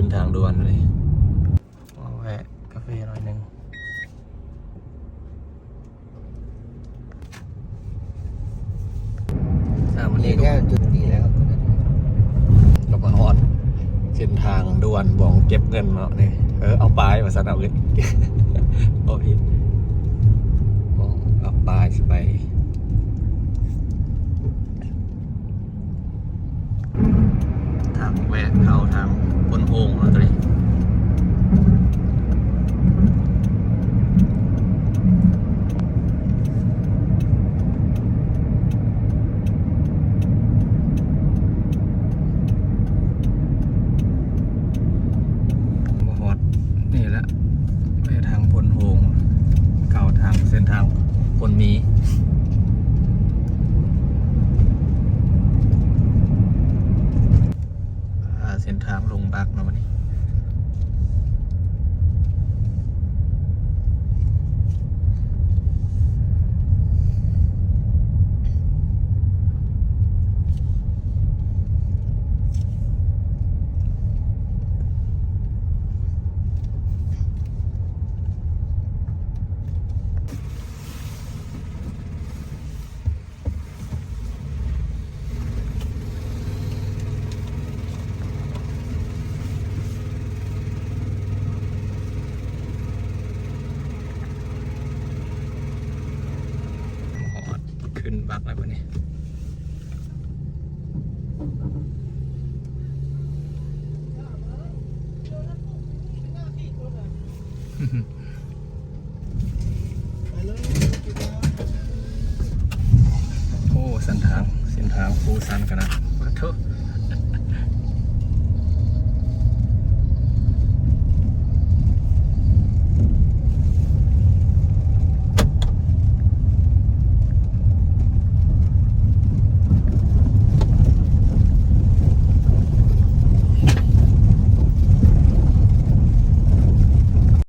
ຂຶ້ນທາງດ່ວນເລີຍ. ແວະກາເຟໜ້ອຍໜຶ່ງ. ສາມ ນີ້ກໍຈຸດນີ້ແລ້ວ ກໍມາຮອດເສັ້ນທາງດ່ວນບ່ອນເກັບເງິນເນາະນີ້. ເອີ ເອົາປາຍວ່າຊັ້ນ ເອົາເງິນ ເອົາຜິດ ເອົາປາຍຊິໄປ ທາງແວະເຂົ້າທາງໂພນໂຮງເນາະ ໂຕນີ້. ມາຮອດນີ້ແຫຼະ ໄປທາງໂພນໂຮງ ເຂົ້າທາງເສັ້ນທາງໂພນມີ. ອ່າ ເສັ້ນທາງລົງບັກເນາະບັດນີ້. ຮອດ ຂຶ້ນບັກແລ້ວບັດນີ້. ໂອ້ ເສັ້ນທາງ ເສັ້ນທາງພູຊັນຂະໜາດ ປາດໂທ້.